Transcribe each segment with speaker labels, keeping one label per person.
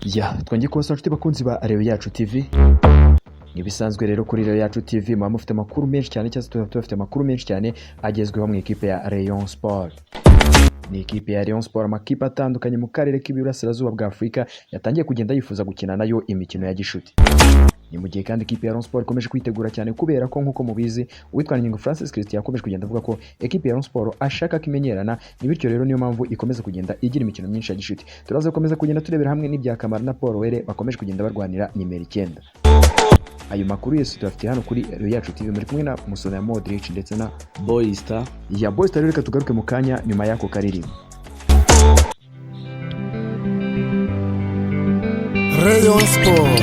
Speaker 1: Ya, twongeye kubasaba inshuti bakunzi ba Reo Yacu TV. Nk'ibisanzwe rero, kuri Reo Yacu TV muba mufite amakuru menshi cyane, cyangwa se tuba tubafite amakuru menshi cyane agezweho mu ikipe ya Rayon Sport. Ni ikipe ya Rayon Sport amakipe atandukanye mu karere k'Iburasirazuba bwa Afurika yatangiye kugenda yifuza gukina nayo imikino ya gishuti. Ni mu gihe kandi ikipe ya Rayon Sport ikomeje kwitegura cyane, kubera ko nk'uko mubizi, uwitwa Ngingo Francis Christian yakomeje kugenda avuga ko ekipe ya Rayon Sport ashaka ko imenyerana. Ni bityo rero niyo mpamvu ikomeza kugenda igira imikino myinshi ya gishuti. Turaza gukomeza kugenda turebera hamwe n'ibya Kamara na Paul Were bakomeje kugenda barwanira nimero 9. Ayo makuru yose tuyafitiye hano kuri Reo Yacu TV. Muri kumwe na Musona ya Modric ndetse na
Speaker 2: Boyista.
Speaker 1: Ya Boys. Rero reka tugaruke mu kanya nyuma y'ako karirimbo.
Speaker 3: Rayon Sport,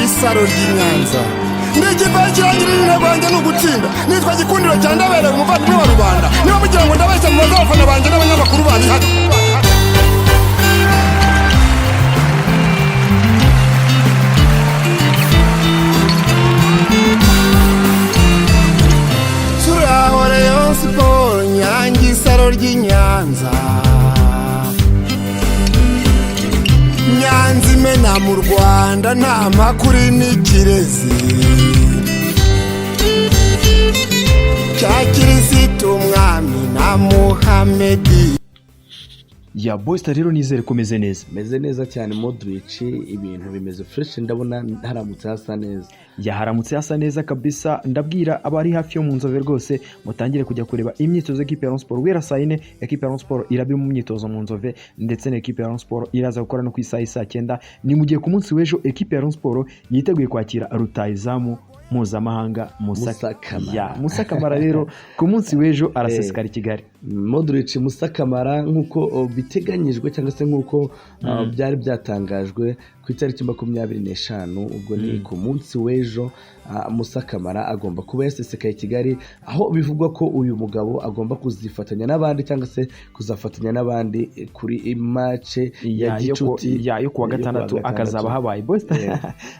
Speaker 3: isaro ry'i Nyanza, ndi ikipe kirangirira. Intego yanjye ni ugutsinda. Nitwa Gikundiro cya Ndabereye, umuvandimwe wa rubanda. Niba mugira ngo ndabeshya, mubaze abafana banjye n'abanyamakuru babihari. Turaho Rayon Sport, Nyange, isaro ry'i Nyanza, Nyanza imena mu Rwanda, nta makuru n'ikirezi cya Kirisitu umwami na Muhamedi.
Speaker 1: Ya Boys, rero nizere ko umeze neza.
Speaker 2: Meze neza cyane, Modric. Ibintu bimeze fresh, ndabona haramutse hasa neza.
Speaker 1: Yaharamutse hasa neza kabisa. Ndabwira abari hafi yo mu Nzove rwose, mutangire kujya kureba imyitozo y'ekipe ya Rayon Sport. Guhera saa 4 ekipe ya Rayon Sport iraba iri mu myitozo mu Nzove, ndetse na ekipe ya Rayon Sport iraza gukora no ku isaha y'i saa 9. Ni mu gihe ku munsi w'ejo ekipe ya Rayon Sport yiteguye kwakira rutahizamu mpuzamahanga Musa
Speaker 2: Musa Kamara.
Speaker 1: Ya Musa Kamara rero ku munsi w'ejo arasesekara i Kigali.
Speaker 2: Modric, Musa Kamara, nk'uko biteganyijwe cyangwa se nk'uko byari byatangajwe ku itariki 25, ubwo ni ku munsi w'ejo, Musa Kamara agomba kuba yasesekaye i Kigali, aho bivugwa ko uyu mugabo agomba kuzifatanya n'abandi cyangwa se kuzafatanya n'abandi kuri match ya gicuti
Speaker 1: Ya, yo kuwa
Speaker 2: yo kuwa
Speaker 1: gatandatu
Speaker 2: gatandatu.
Speaker 1: Akazaba habaye. Boys,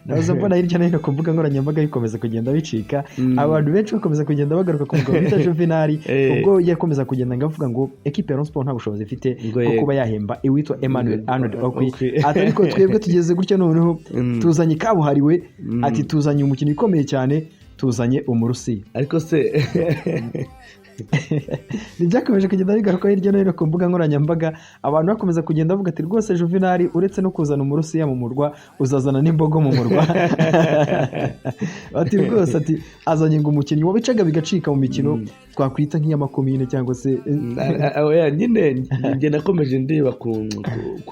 Speaker 1: nahoze mbona hirya no hino ku mbuga nkoranyambaga bikomeza kugenda bicika, abantu benshi bakomeza kugenda bagaruka ku mugabo bita Juvenal, ubwo yakomeza kugenda ngavuga ngo ekipe ya Rayon Sport nta bushobozi ifite
Speaker 2: Ngo
Speaker 1: bwo kuba yahemba uwitwa Emmanuel Arnold Okwi.
Speaker 2: Okwi.
Speaker 1: Ati ariko twebwe tugeze gutya noneho tuzanye kabuhariwe, ati tuzanye umukinnyi ukomeye cyane, tuzanye Umurusiya.
Speaker 2: Ariko se
Speaker 1: Ntibyakomeje kugenda bigaruka hirya no hino ku mbuga nkoranyambaga, abantu bakomeza kugenda bavuga ati rwose Juvenal, uretse no kuzana Umurusiya mu murwa, uzazana n'imbogo mu murwa. Bati rwose, ati azanye ngo umukinnyi wabicaga bigacika mu mikino twakwita nk'iy'amakomine cyangwa se
Speaker 2: Oya, nyine njye nakomeje ndeba ku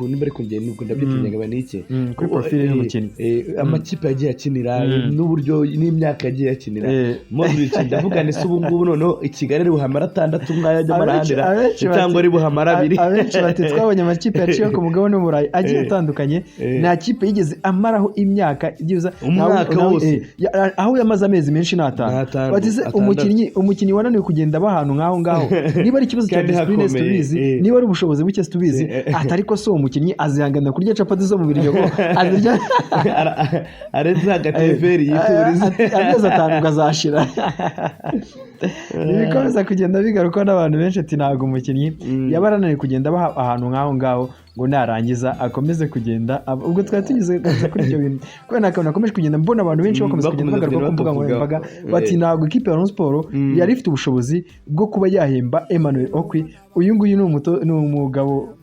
Speaker 2: nimba ariko njye nubwo ndabyita ni iki
Speaker 1: Kuri profile y'umukinnyi.
Speaker 2: Amakipe yagiye akinira n'uburyo n'imyaka yagiye akinira. Modric, ndavuga ni se ubu ngubu noneho i Kigali ari buhamara atandatu nk'ayo ajya amara cyangwa ari buhamara abiri?
Speaker 1: Abenshi bati twabonye amakipe yaciye ku mugabane w'Uburayi agiye atandukanye, nta kipe yigeze amaraho imyaka ibyibuze
Speaker 2: Umwaka wose.
Speaker 1: Aho yamaze amezi menshi ni 5.
Speaker 2: Ni 5,
Speaker 1: Bati se
Speaker 2: 6.
Speaker 1: umukinnyi wananiwe kugenda aba ahantu nk'aho ngaho, niba ari ikibazo cya
Speaker 2: Kandi
Speaker 1: discipline
Speaker 2: hakomeye,
Speaker 1: tubizi, niba ari ubushobozi buke tubizi, ati ariko se uwo mukinnyi azihanganira kurya capati zo mu Biryogo, azirya
Speaker 2: Arenze agateveri yiturize.
Speaker 1: Amezi 5 ngo azashira. Ibikomeza kugenda bigaruka n'abantu benshi, ati ntabwo umukinnyi yaba arananiwe kugenda aba ahantu nk'aho ngaho ngo narangiza akomeze kugenda ubwo twari tugeze kuri ibyo bintu, kubera nta kantu nakomeje kugenda mbona abantu benshi bakomeza kugenda
Speaker 2: bakomeza
Speaker 1: bagaruka ku mbuga
Speaker 2: kugenda
Speaker 1: nkoranyambaga,
Speaker 2: bakavuga.
Speaker 1: bati ntabwo ikipe ya Rayon Sport yari ifite ubushobozi bwo kuba yahemba Emmanuel Okwi. Uyu nguyu ni umugabo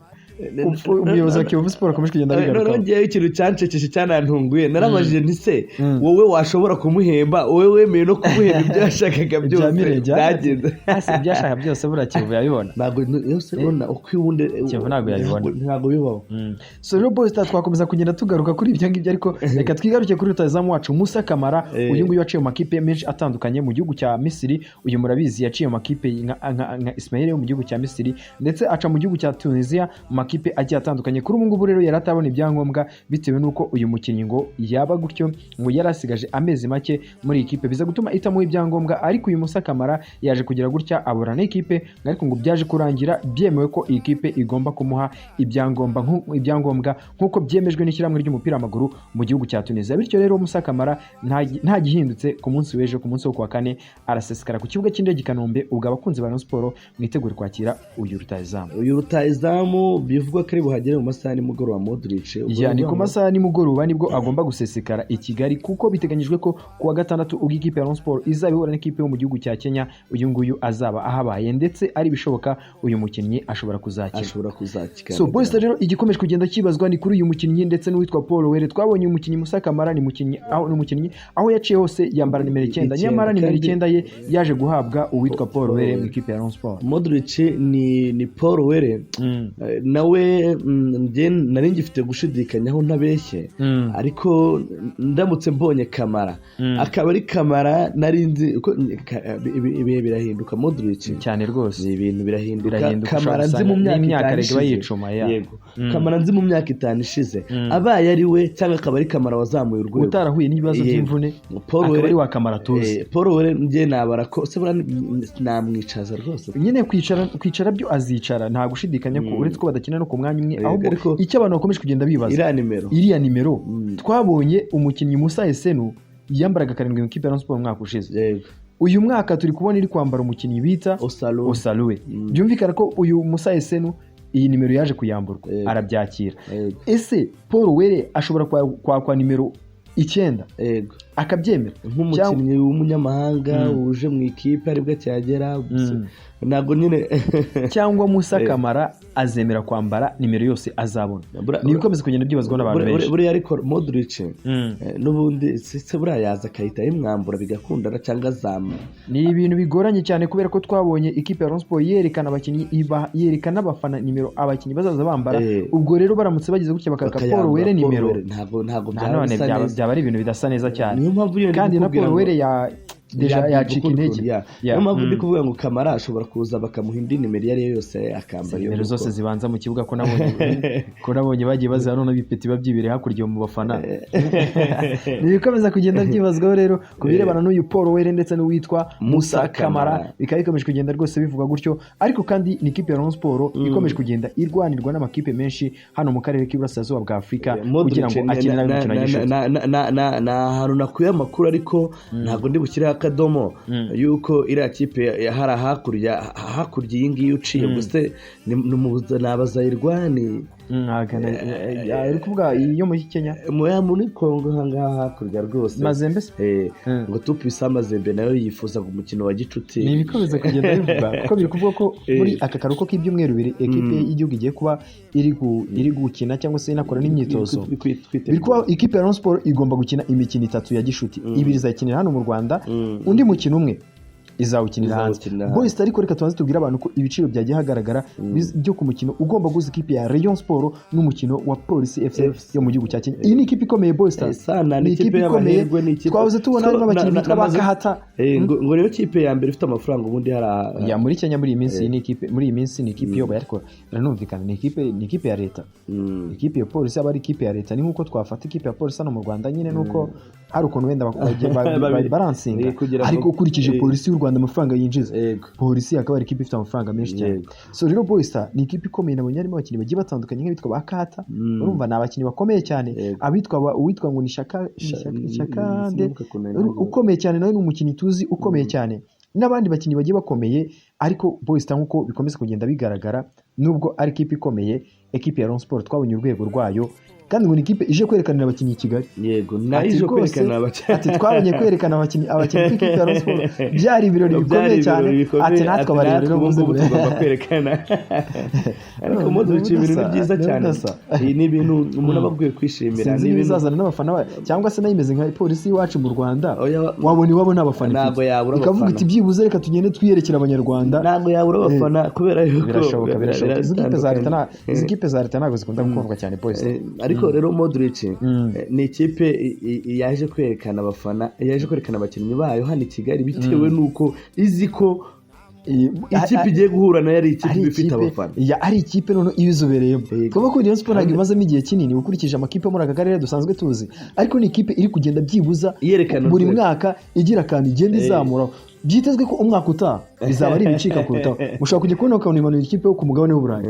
Speaker 1: umuyobozi wa Kiyovu Sport akomeje kugenda
Speaker 2: Noneho
Speaker 1: abigarukaho.
Speaker 2: ngewe ikintu cyancekeje, cyanantunguye, narabajije nti se wowe washobora kumuhemba, wowe wemeye no kumuhemba ibyo yashakaga
Speaker 1: Ibya
Speaker 2: byose
Speaker 1: Mirenge
Speaker 2: byagenze?
Speaker 1: Hasi ibyo yashaka byose buriya Kiyovu yabibona.
Speaker 2: Ntabwo yose ubona uko ubundi
Speaker 1: Kiyovu ntabwo yabibona.
Speaker 2: Ntabwo bibaho.
Speaker 1: So rero Boys, twakomeza kugenda tugaruka kuri ibyo ngibyo, ariko reka twigaruke kuri rutahizamu wacu Musa Kamara. Uyu nguyu waciye mu makipe menshi atandukanye mu gihugu cya Misiri. Uyu murabizi yaciye mu makipe nka Ismail yo mu gihugu cya Misiri, ndetse aca mu gihugu cya Tunisia mu makipe agiye atandukanye. Kuri ubu ngubu rero yari atabona ibyangombwa, bitewe n'uko uyu mukinnyi ngo yaba gutyo ngo yari asigaje amezi make muri iyi kipe, biza gutuma itamuha ibyangombwa. Ariko uyu Musa Kamara yaje kugira gutya abura n'ikipe, ariko ngo byaje kurangira byemewe ko iyi kipe igomba kumuha ibyangombwa nk'uko byemejwe n'ishyirahamwe ry'umupira w'amaguru mu gihugu cya Tunisia. Bityo rero Musa Kamara nta gihindutse, ku munsi w'ejo, ku munsi wo kuwa kane, arasesekara ku kibuga cy'indege i Kanombe. Ubwo abakunzi ba Rayon Sport mwitegure kwakira uyu rutahizamu.
Speaker 2: Uyu rutahizamu. Bivugwa ko ari buhagere mu masaha ya nimugoroba Modric. Ubwo
Speaker 1: Ya, ni
Speaker 2: ni
Speaker 1: ku masaha ya nimugoroba nibwo agomba gusesekara i Kigali, kuko biteganyijwe ko ku wa gatandatu ubwo ikipe ya Rayon Sport izaba ihura n'ikipe yo mu gihugu cya Kenya, uyu nguyu azaba ahabaye, ndetse ari ibishoboka uyu mukinnyi ashobora kuzakina.
Speaker 2: Ashobora kuzakina.
Speaker 1: So Boys, rero igikomeje kugenda kibazwa ni kuri uyu mukinnyi ndetse n'uwitwa Paul Were. Twabonye uyu mukinnyi Musa Kamara, ni umukinnyi aho yaciye hose yambara nimero 9,
Speaker 2: 9,
Speaker 1: nyamara nimero
Speaker 2: kandi
Speaker 1: 9 ye yaje guhabwa uwitwa Paul Were mu ikipe ya Rayon Sport.
Speaker 2: Modric ni Paul Were. Nawe njye nari ngifite gushidikanyaho ntabeshye, ariko ndamutse mbonye Kamara akaba ari Kamara nari nzi ko ibihe birahinduka, Modric.
Speaker 1: Cyane rwose.
Speaker 2: Ni ibintu birahinduka.
Speaker 1: Birahinduka,
Speaker 2: Kamara
Speaker 1: ushobora
Speaker 2: nzi mu
Speaker 1: gusanga
Speaker 2: myaka
Speaker 1: n'imyaka
Speaker 2: 5
Speaker 1: erega iba
Speaker 2: ishize.
Speaker 1: yicuma, ya.
Speaker 2: Yego, Kamara nzi mu myaka 5 ishize abaye ari we cyangwa akaba ari Kamara wazamuye urwego
Speaker 1: utarahuye n'ibibazo by'imvune,
Speaker 2: Paul
Speaker 1: akaba
Speaker 2: Were
Speaker 1: ari wa Kamara tuzi.
Speaker 2: Paul Were njye nabara ko se buriya namwicaza rwose.
Speaker 1: Nyine kwicara byo azicara, nta gushidikanya ko uretse ko badakina no ku mwanya umwe, ahubwo
Speaker 2: ariko
Speaker 1: icyo abantu bakomeje kugenda bibaza,
Speaker 2: iriya nimero,
Speaker 1: iriya nimero twabonye umukinnyi Musa Esenu yambaraga 7 mu ikipe ya Rayon Sport umwaka ushize, uyu mwaka turi kubona iri kwambara umukinnyi bita
Speaker 2: Osalo.
Speaker 1: Osaluwe. Byumvikana ko uyu Musa Esenu iyi nimero yaje kuyamburwa, arabyakira. Ese Paul Were ashobora kwakwa nimero 9 akabyemera?
Speaker 2: Nk'umukinnyi w'umunyamahanga uje mu ikipe aribwo akihagera, ntabwo nyine
Speaker 1: Cyangwa Musa Kamara azemera kwambara nimero yose azabona? Ni ibikomeza kugenda byibazwa n'abantu benshi.
Speaker 2: Buriya ariko Modric n'ubundi se buriya yaza akahita ayimwambura bigakundana cyangwa azama?
Speaker 1: Ni ibintu bigoranye cyane, kubera ko twabonye ikipe ya Rayon Sport yerekana abakinnyi, yerekana abafana nimero abakinnyi bazaza bambara. Ubwo rero baramutse bagize gutya bakaka Paul
Speaker 2: Bakayambura
Speaker 1: Were
Speaker 2: Paul
Speaker 1: nimero,
Speaker 2: Were, ntabwo byaba
Speaker 1: nanone
Speaker 2: bisa neza.
Speaker 1: Byaba ari ibintu bidasa neza cyane.
Speaker 2: Niyo mpamvu nyine ndi
Speaker 1: Kandi na
Speaker 2: kukubwira
Speaker 1: Paul
Speaker 2: ngo
Speaker 1: Were ya déjà yacika intege.
Speaker 2: Niyo mpamvu ndi kuvuga ngo Kamara ashobora kuza bakamuha indi nimero iyo ari yo yose akambara iyo
Speaker 1: Nimero
Speaker 2: nguko.
Speaker 1: zose zibanza mu kibuga, ko nabonye bagiye baziha none ibipeti babyibere hakurya mu bafana. Ni ibikomeza kugenda byibazwaho rero ku birebana n'uyu Paul Were ndetse n'uwitwa Musa
Speaker 2: Musa
Speaker 1: Kamara.
Speaker 2: Kamara.
Speaker 1: Bikaba bikomeje kugenda rwose bivuga gutyo, ariko kandi ni ikipe ya Rayon Sport ikomeje kugenda irwanirwa n'amakipe menshi hano mu karere k'Iburasirazuba bwa Afurika
Speaker 2: Modric
Speaker 1: kugira ngo akine nawe imikino ya gishuti.
Speaker 2: Ni ahantu nakuye amakuru, ariko ntabwo ndi bushyireho akadomo, yuko iriya kipe hari hakurya iyi ngiyi uciye gusa ni Abazayirwa ni
Speaker 1: Uri kuvuga iyo muri Kenya?
Speaker 2: Muri Kongo ahangaha hakurya rwose.
Speaker 1: Mazembe se?
Speaker 2: Eh, ngo tupisa Mazembe nayo yifuzaga umukino wa gicuti.
Speaker 1: Ni ibikomeza kugenda bivuga, kuko biri kuvuga ko muri aka karuhuko k'ibyumweru 2 ekipe y'igihugu igiye kuba iri gukina cyangwa se inakora n'imyitozo, biri kuba ikipe ya Rayon Sport igomba gukina imikino itatu ya gishuti, ibiri izayikinira hano mu Rwanda, undi mukino umwe izawukinira hanze.
Speaker 2: Izawukinira hanze.
Speaker 1: Boys, ariko reka tubanze tubwire abantu ko ibiciro byagiye hagaragara byo ku mukino ugomba guhuza ikipe ya Rayon Sport n'umukino wa Police FC
Speaker 2: FC
Speaker 1: yo mu gihugu cya Kenya. Iyi ni ikipe ikomeye, Boys.
Speaker 2: Sana, ni ikipe
Speaker 1: ikomeye.
Speaker 2: y'amahirwe, ni ikipe
Speaker 1: Twahoze tubona
Speaker 2: So,
Speaker 1: harimo abakinnyi bitwa ba Kahata.
Speaker 2: Ngo niyo kipe ya mbere ifite amafaranga ubundi hari
Speaker 1: Ya, muri Kenya muri iyi minsi ni ikipe, muri iyi minsi ni ikipe iyoboye, ariko biranumvikana, ni ikipe ya leta. Ikipe ya polisi aba ari ikipe ya leta, ni nk'uko twafata ikipe ya polisi hano mu Rwanda nyine, nuko hari ukuntu wenda baransinga,
Speaker 2: Kugira ngo
Speaker 1: ariko ukurikije polisi y'u Rwanda amafaranga yinjiza, polisi akaba ari ikipe ifite amafaranga menshi cyane. So rero Boys ni ikipe ikomeye, nabonye harimo abakinnyi bagiye batandukanye nk'abitwa ba Kahata. Urumva ni abakinnyi bakomeye cyane. Abitwa uwitwa ngo ni Shaka, ni Shaka nde
Speaker 2: Sinibuka ukuntu yari
Speaker 1: ukomeye cyane, nawe ni umukinnyi tuzi ukomeye cyane, n'abandi bakinnyi bagiye bakomeye. Ariko Boys, nk'uko bikomeza kugenda bigaragara, nubwo ari ikipe ikomeye, ekipe ya Rayon Sport twabonye urwego rwayo, kandi ngo ni ikipe ije kwerekanira abakinnyi i Kigali.
Speaker 2: Yego, nayo
Speaker 1: Ati
Speaker 2: ije
Speaker 1: rwose,
Speaker 2: kwerekana abakinnyi.
Speaker 1: Ati twabonye kwerekana abakinnyi b'ikipe ya Rayon Sport, byari ibirori bikomeye cyane. Ati natwe abareba rero
Speaker 2: ubu
Speaker 1: muze
Speaker 2: ngubu tugomba kwerekana. Ariko Modric, ibintu ni byiza
Speaker 1: Ni
Speaker 2: cyane.
Speaker 1: udasa.
Speaker 2: Iyi ni ibintu umuntu aba akwiye kwishimira.
Speaker 1: Sinzi
Speaker 2: Ni
Speaker 1: niba
Speaker 2: ibintu
Speaker 1: izazana n'abafana bayo, cyangwa se nayo imeze nka polisi y'iwacu mu Rwanda,
Speaker 2: Oya,
Speaker 1: wabona iwabo nta bafana
Speaker 2: ntabwo
Speaker 1: ifite,
Speaker 2: yabura
Speaker 1: ikavuga
Speaker 2: abafana.
Speaker 1: iti byibuze reka tugende twiyerekere Abanyarwanda.
Speaker 2: Ntabwo yabura abafana kubera yuko
Speaker 1: Birashoboka,
Speaker 2: biratandukanye.
Speaker 1: izi kipe za leta ntabwo zikunda gukundwa cyane, polisi.
Speaker 2: Ariko rero Modric ni ikipe yaje kwerekana abafana, yaje kwerekana abakinnyi bayo hano i Kigali, bitewe n'uko izi ko ikipe igiye guhura nayo ari ikipe
Speaker 1: Ari
Speaker 2: iba ifite
Speaker 1: ikipe
Speaker 2: abafana.
Speaker 1: Ya, ari ikipe noneho ibizobereyemo. Kuba ko Rayon Sport ntabwo imazemo igihe kinini ukurikije amakipe yo muri aka karere dusanzwe tuzi, ariko ni ikipe iri kugenda byibuza
Speaker 2: Yerekana
Speaker 1: buri
Speaker 2: urwego.
Speaker 1: mwaka igira akantu igenda izamuraho. Byitezwe ko umwaka utaha bizaba ari ibicika kurutaho. Mushobora kujya kubona ukabona imanuye ikipe yo ku mugabane w'Uburayi.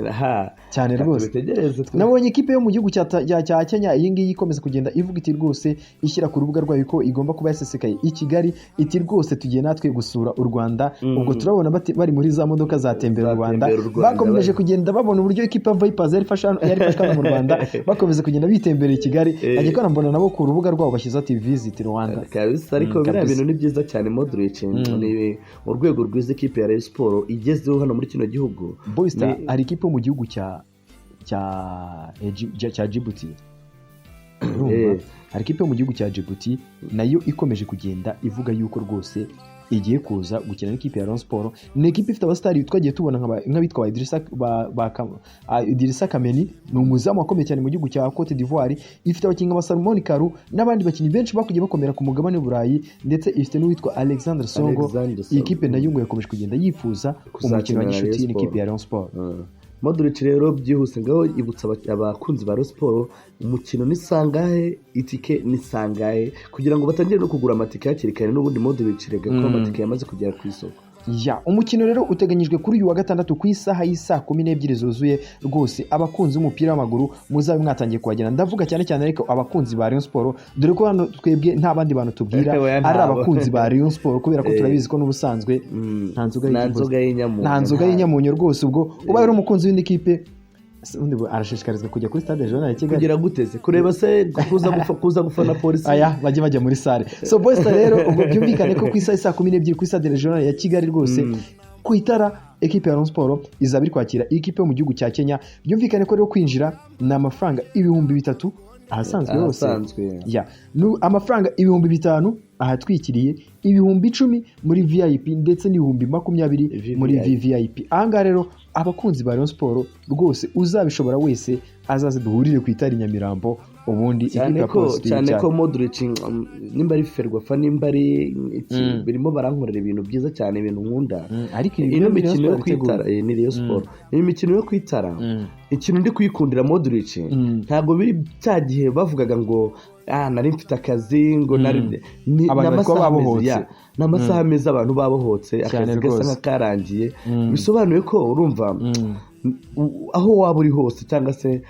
Speaker 1: Cyane rwose.
Speaker 2: Tubitegereze.
Speaker 1: Nabonye ikipe yo mu gihugu cya Kenya, iyi ngiyi ikomeza kugenda ivuga iti rwose, ishyira ku rubuga rwayo ko igomba kuba yasesekaye i Kigali, iti rwose tugiye natwe gusura u Rwanda. Ubwo turabona bari muri za modoka zatembera u Rwanda.
Speaker 2: Zatembera u Rwanda,
Speaker 1: Bakomeje kugenda babona uburyo ikipe ya Vipers yari ifashwe hano mu Rwanda, bakomeza kugenda bitemberera i Kigali. Najya ko mbona nabo ku rubuga rwabo bashyizeho ati "Visit Rwanda".
Speaker 2: Kabisa, ariko biriya
Speaker 1: Kabisa.
Speaker 2: bintu ni byiza cyane. Modric ni urwego rwiza ikipe ya Rayon Sport igezeho hano muri kino gihugu.
Speaker 1: Boysta, hari ikipe yo mu gihugu cya Djibouti. Urumva? Hari ikipe yo mu gihugu cya Djibouti nayo ikomeje kugenda ivuga yuko rwose igiye kuza gukina n'ikipe ya Rayon Sport. Ni ikipe ifite abasitari twagiye tubona nk'abitwa ba Idrissa, Idrissa Kameni, ni umuzamu wakomeye cyane mu gihugu cya Cote d'Ivoire. Ifite abakinnyi nka Salomon Kalou n'abandi bakinnyi benshi bakugiye bakomera ku mugabane w'Uburayi, ndetse ifite n'uwitwa Alexandre Songo.
Speaker 2: Alexandre
Speaker 1: Iyi
Speaker 2: Songo.
Speaker 1: kipe nayo ngo yakomeje kugenda yifuza
Speaker 2: Kuzakina
Speaker 1: umukino wa
Speaker 2: na Rayon
Speaker 1: gishuti
Speaker 2: Sport.
Speaker 1: n'ikipe ya Rayon Sport.
Speaker 2: Modric rero byihuse, ngaho ibutsa abakunzi ba Rayon Sport umukino ni sangahe, itike ni sangahe, kugira ngo batangire no kugura amatike hakiri kare. N'ubundi Modric rega ko amatike yamaze kugera ku isoko.
Speaker 1: Ya, umukino rero uteganyijwe kuri uyu wa gatandatu ku isaha y'isaa 12 zuzuye. Rwose abakunzi b'umupira w'amaguru muzabe mwatangiye kuhagera. Ndavuga cyane cyane ariko abakunzi ba Rayon Sport, dore ko hano twebwe nta bandi bantu tubwira
Speaker 2: Oya,
Speaker 1: ari
Speaker 2: ntabo.
Speaker 1: abakunzi ba Rayon Sport, kubera ko turabizi ko n'ubusanzwe nta nzoga
Speaker 2: Nta
Speaker 1: y'ikibozi.
Speaker 2: nzoga y'inyamunyo.
Speaker 1: Nta nzoga y'inyamunyo rwose. Ubwo ubaye uri umukunzi w'indi kipe, ese ubundi arashishikarizwa kujya kuri Stade Regional ya Kigali.
Speaker 2: Kugira guteze kureba se kuza gufana Polisi?
Speaker 1: Aya, bajye bajya muri salle. So Boysta rero, ubwo byumvikane ko ku isaha saa 12 kuri Stade Regional ya Kigali rwose ku itara, ekipe ya Rayon Sport izaba iri kwakira ikipe yo mu gihugu cya Kenya. Byumvikane ko rero kwinjira ni amafaranga 3000 ahasanzwe hose.
Speaker 2: Ahasanzwe.
Speaker 1: Ya, amafaranga 5000 ahatwikiriye, 10,000 muri VIP, ndetse n'20,000 muri
Speaker 2: VVIP.
Speaker 1: VVIP. Ahangaha rero abakunzi ba Rayon Sport rwose, uzabishobora wese azaze duhurire ku itara i Nyamirambo, ubundi
Speaker 2: Cyane
Speaker 1: ikipe ya
Speaker 2: ko
Speaker 1: Polisi
Speaker 2: cyane
Speaker 1: cyane.
Speaker 2: ko Modric, nimba ari Ferwafa, nimba ari iki, birimo barankorera ibintu byiza cyane, ibintu nkunda.
Speaker 1: Ariko ibi
Speaker 2: Ino
Speaker 1: Rayon
Speaker 2: mikino yo
Speaker 1: Sport itegura.
Speaker 2: kwitara, ni Rayon Sport, iyi mikino yo kwitara, ikintu ndi kuyikundira Modric, ntabwo biri cya gihe bavugaga ngo nari mfite akazi, ngo nari ni
Speaker 1: Abantu
Speaker 2: ni
Speaker 1: bari kuba
Speaker 2: amasaha meza,
Speaker 1: babohotse.
Speaker 2: ya, ni amasaha meza, abantu babohotse,
Speaker 1: Cyane
Speaker 2: akazi gasa
Speaker 1: rwose.
Speaker 2: nk'akarangiye. Bisobanuye ko urumva aho waba uri hose, cyangwa se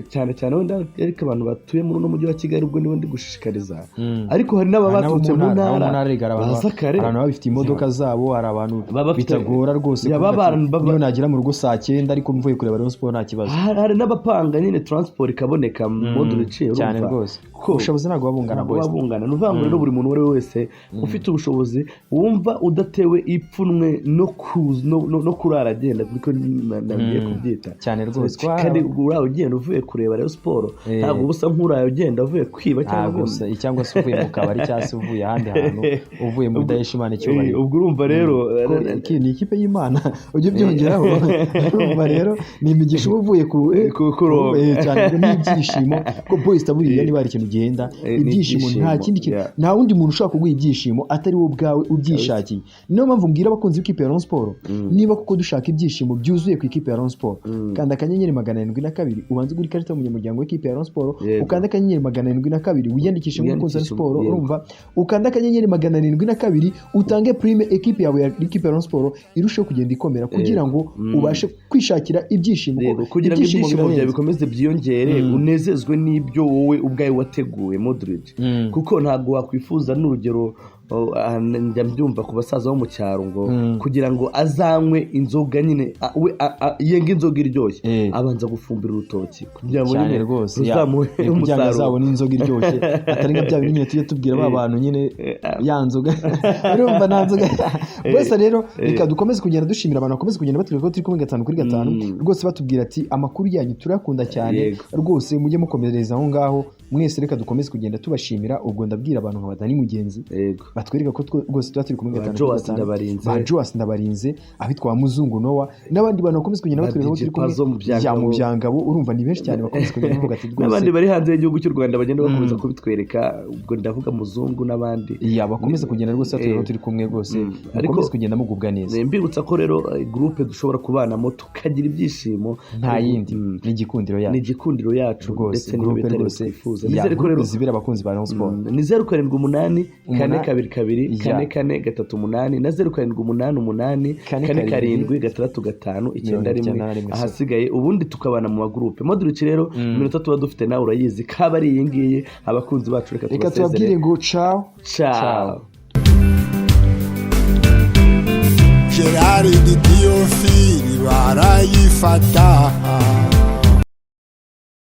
Speaker 2: cyane cyane wenda ariko abantu batuye muri uno mujyi wa Kigali, ubwo nibo ndi gushishikariza, ariko hari n'ababa
Speaker 1: Hari n'abo
Speaker 2: baturutse mu
Speaker 1: ntara, abo mu
Speaker 2: ntara
Speaker 1: ntara rega, hari abantu
Speaker 2: baza kare.
Speaker 1: Hari abantu baba bafite imodoka zabo, hari abantu
Speaker 2: Baba
Speaker 1: bitagora rwose
Speaker 2: Ya,
Speaker 1: kuvuga ati, niyo nagera mu rugo saa 9 ariko mvuye kureba Rayon Sport nta kibazo.
Speaker 2: Hari n'abapanga nyine transport ikaboneka, Modric, urumva
Speaker 1: Cyane rwose.
Speaker 2: ko
Speaker 1: Ubushobozi ntabwo buba bungana,
Speaker 2: ntabwo
Speaker 1: boys.
Speaker 2: buba bungana. Ni ukuvuga ngo rero buri muntu uwo ari we wese ufite ubushobozi, wumva udatewe ipfunwe no kurara agenda, kuko nagiye kubyita.
Speaker 1: Cyane rwose.
Speaker 2: Kandi urara ugenda uvuye kureba Rayon Sport, ntabwo uba usa nk'uraye ugenda uvuye kwiba cyangwa
Speaker 1: Ntabwo cyangwa se uvuye mu kabari, cyangwa se uvuye ahandi hantu, uvuye mu bidahesha Imana icyubahiro.
Speaker 2: Ubwo urumva rero
Speaker 1: Ko iki ni ikipe y'Imana, ujye ubyongeraho. Urumva rero ni imigisha uba uvuye ku
Speaker 2: Kuronka.
Speaker 1: Cyane, ngo n'ibyishimo ko boys buriya niba hari ikintu gihenda,
Speaker 2: Ni
Speaker 1: ibyishimo, nta
Speaker 2: ibyishimo,
Speaker 1: kindi kintu,
Speaker 2: yeah.
Speaker 1: nta wundi muntu ushobora kuguha ibyishimo atari wowe ubwawe ubyishakiye. Niyo mpamvu mbwira abakunzi b'ikipe ya Rayon Sport, niba koko dushaka ibyishimo byuzuye ku ikipe ya Rayon Sport, kanda *702 ubanze ugure ikarita y'umunyamuryango w'ikipe ya Rayon Sport. Ukanda *702 wiyandikishe nk'umukunzi wa
Speaker 2: Wiyandikishe,
Speaker 1: Sport.
Speaker 2: yego.
Speaker 1: Urumva, ukanda *702 utange prime, ekipe yawe ya ikipe ya Rayon Sport irusheho kugenda ikomera, kugira ngo ubashe kwishakira ibyishimo, kuko
Speaker 2: Yego, kugira ngo ibyishimo byawe
Speaker 1: birahenze.
Speaker 2: bikomeze byiyongere, unezezwe n'ibyo wowe ubwawe wateguye, Modric, kuko ntabwo wakwifuza n'urugero, oh, njya mbyumva ku basaza bo mu cyaro ngo kugira ngo azanywe inzoga nyine, we yenge inzoga iryoshye, abanza gufumbira urutoki kugira ngo
Speaker 1: Cyane
Speaker 2: nyine
Speaker 1: rwose, ya.
Speaker 2: ruzamuhe
Speaker 1: Kugira ngo
Speaker 2: umusaruro.
Speaker 1: azabone inzoga iryoshye, atari nka bya bindi nyine tujya tubwira ba bantu nyine, ya nzoga, urumva, nta nzoga bose. Rero reka dukomeze kugenda dushimira abantu bakomeze kugenda batwereka ko turi kumwe gatanu kuri gatanu. Rwose batubwira ati amakuru yanyu turayakunda cyane. Rwose mujye mukomereza aho ngaho mwese. Reka dukomeze kugenda tubashimira. Ubwo ndabwira abantu nka Badani Mugenzi, batwereka ko rwose tuba turi kumwe
Speaker 2: Ba
Speaker 1: gatanu kuri
Speaker 2: Joas
Speaker 1: gatanu.
Speaker 2: Ndabarinze.
Speaker 1: Ba Joas Ndabarinze, abitwa ba Muzungu Noah n'abandi bantu bakomeze kugenda
Speaker 2: Ba
Speaker 1: batwereka ko
Speaker 2: DJ
Speaker 1: turi kumwe.
Speaker 2: Pazzo mu Byangabo.
Speaker 1: Ya, mu Byangabo, urumva ni benshi cyane bakomeze kugenda bavuga ati rwose
Speaker 2: N'abandi bari hanze y'igihugu cy'u Rwanda bagenda bakomeza kubitwereka, ubwo ndavuga Muzungu n'abandi.
Speaker 1: Ya, bakomeze kugenda rwose batwereka ko turi kumwe rwose. Mukomeze kugenda mugubwa neza.
Speaker 2: Mbibutsa ko rero groupe dushobora kubanamo tukagira ibyishimo
Speaker 1: Nta yindi, ni Igikundiro
Speaker 2: Ni
Speaker 1: yacu.
Speaker 2: Igikundiro yacu
Speaker 1: Rwose
Speaker 2: ndetse n'iyo
Speaker 1: groupe
Speaker 2: bitari
Speaker 1: rwose
Speaker 2: twifuza.
Speaker 1: Ya,
Speaker 2: Nizere ko
Speaker 1: groupe
Speaker 2: rero
Speaker 1: zibera abakunzi ba Rayon Sport.
Speaker 2: Ni 078 4
Speaker 1: Umunani.
Speaker 2: 2 2 4 4 3 8 na 0788
Speaker 1: 4
Speaker 2: 4
Speaker 1: 7
Speaker 2: 7 6 5 9
Speaker 1: 91
Speaker 2: 1.
Speaker 1: rimwe.
Speaker 2: Ahasigaye ubundi tukabana mu magurupe. Modric rero, iminota tuba dufite nawe urayizi, kaba ari iyi ngiyi. Abakunzi bacu, reka
Speaker 1: Reka tubabwire
Speaker 2: tubasezere.
Speaker 1: ngo ciao.
Speaker 2: Ciao.
Speaker 3: Gerard Diyofili barayifata.